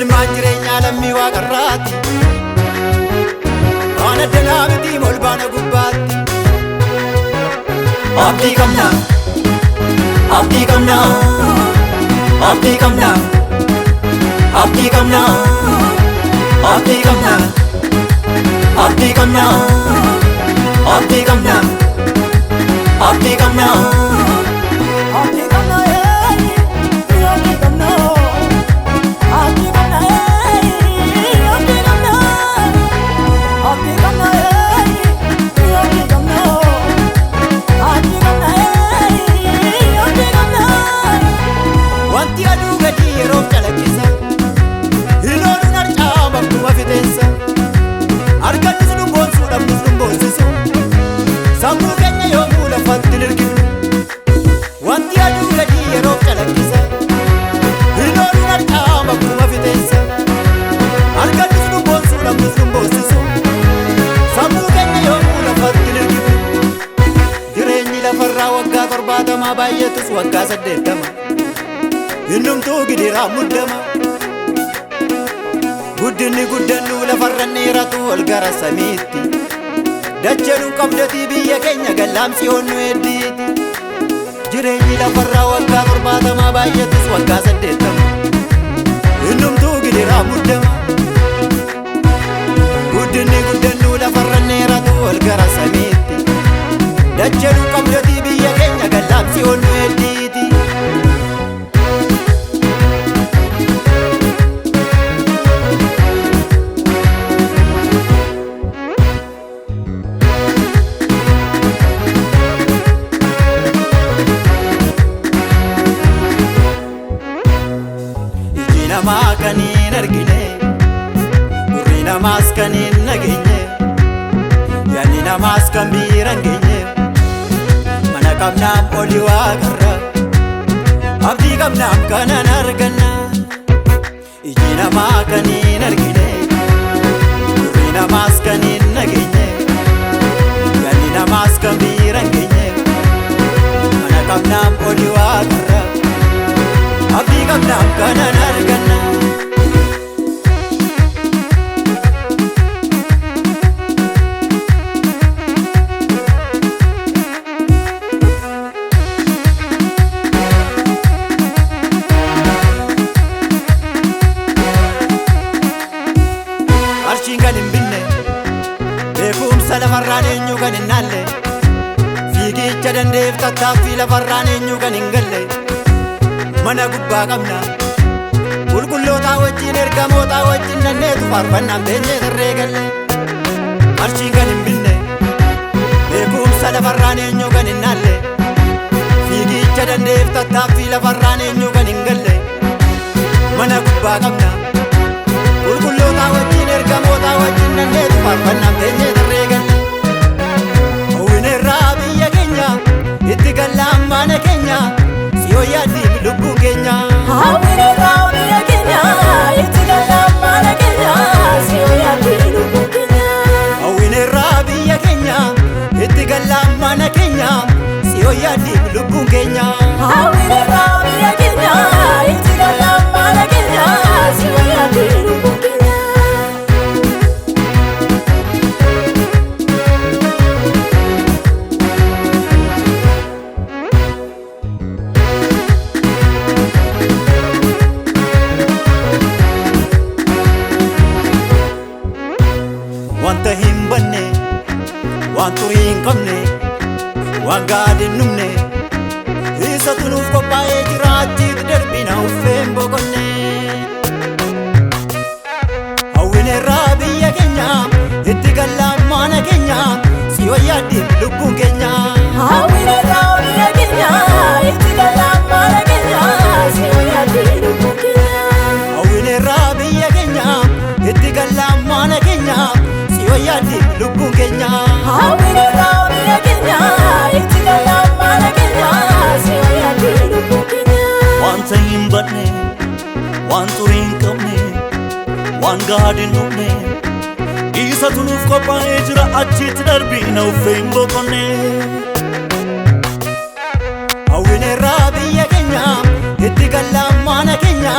Imimmaan jireenyaa lammii waaqarraati. Waan addanaa miti molbaana gubbaatti. Abdii qabna, abdii qabna, abdii qabna, abdii qabna, abdii qabna, abdii qabna, abdii qabna, abdii qabna. Abdii qabna, abdii qabna, abdii qabna, abdii qabna, abdii qabna, abdii qabna, abdii qabna, abdii qabna. Wanti aduu gadi yeroof calaqqisa, hin ooluun harcaa bakkuma fixeensa. Argannus nu boonsuu, dhabnus nu boonsisu, sammuu keenya yoomuu lafatti hin hirkifnu. Wanti aduu gadi yeroof calaqqisa, hin ooluun harcaa bakkuma fixeensa. Argannus nu boonsuu, dhabnus nu boonsisu, sammuu keenya yoomuu lafatti hin hirkifnu. Jireenyi lafarraa waggaa 70, baay'atus waggaa 80. Innumtuu gidiraa muddama. Guddinni guddannu lafarran dheeratu ol gara samiitti. Dacheenuun qabdatii biyya keenya gallaamsi honnu heddiiti. Jireenyi lafarraa waggaa 70, baay'atus waggaa 80. Innumtuu gidiraa muddama. Guddinni guddannu lafarran dheeratu ol gara samiitti. Dacheenuun qabdatii biyya keenya gallaamsi honnu heddiiti. Iji namaa kan hin argine, gurri namaas kan hin dhageenye, yaadni namaas kan bira hin geenye. Mana qabnaaf olii waaqarra, abdii qabnaaf kanan arganna. Iji namaa kan hin argine, gurri namaas kan hin dhageenye, yaadni namaas kan bira hin geenye. Mana qabnaaf olii waaqarra, abdii qabnaaf kanan arganna. Qarshiin kan hin binne, beekumsa lafarraan eenyu kan hin naalle, fiigicha dandeef tattaaffii lafarraan eenyu kan hin galle. Mana gubbaa qabna, qulqullootaa wajjin, ergamootaa wajjin dandeetu faarfannaan teenyee tarree galle. Qarshiin kan hin binne, beekumsa lafarraan eenyu kan hin naalle, fiigicha dandeef tattaaffii lafarraan eenyu kan hin galle. Mana gubbaa qabna, qulqullootaa wajjin, ergamootaa wajjin dandeetu faarfannaan teenyee tarree galle. Hawwineerraa biyya keenya itti gallaan mana keenya siyoo yaaddiif lubbuun keenya. Hawwineerraa biyya keenya itti gallaan mana keenya siyoo yaaddi lubbuun keenya. Hawwineerraa biyya keenya itti gallaan mana keenya siyoo yaaddiif lubbuun keenya. Hawwineerraa biyya keenya itti gallaan mana keenya siyoo yaaddi lubbuun keenya. Wanta hin banne, waan xurii hin qabne, waan gaadi hin dhumne, isatu nuuf qophaa'ee jira, achitti darbina uffeen boqonne. Hawwineerraa biyya keenya itti gallaan mana keenya siyoo yaaddiif lubbuun keenya. Hawwineerraa biyya keenya itti gallaan mana keenya siyoo yaaddi lubbuun keenya. Hawwineerraa biyya keenya itti gallaan mana keenya siyoo yaaddiif lubbuun keenya. Hawwineerraa biyya keenya itti gallaan mana keenya siyoo yaaddi lubbuun keenya. Wanta hin badne, waan xurii hin qabne, waan gaadi hin dhumne, isatu nuuf qophaa'ee jira, achitti darbina uffee hin boqonne. Hawwineerraa biyya keenya itti gallaan mana keenya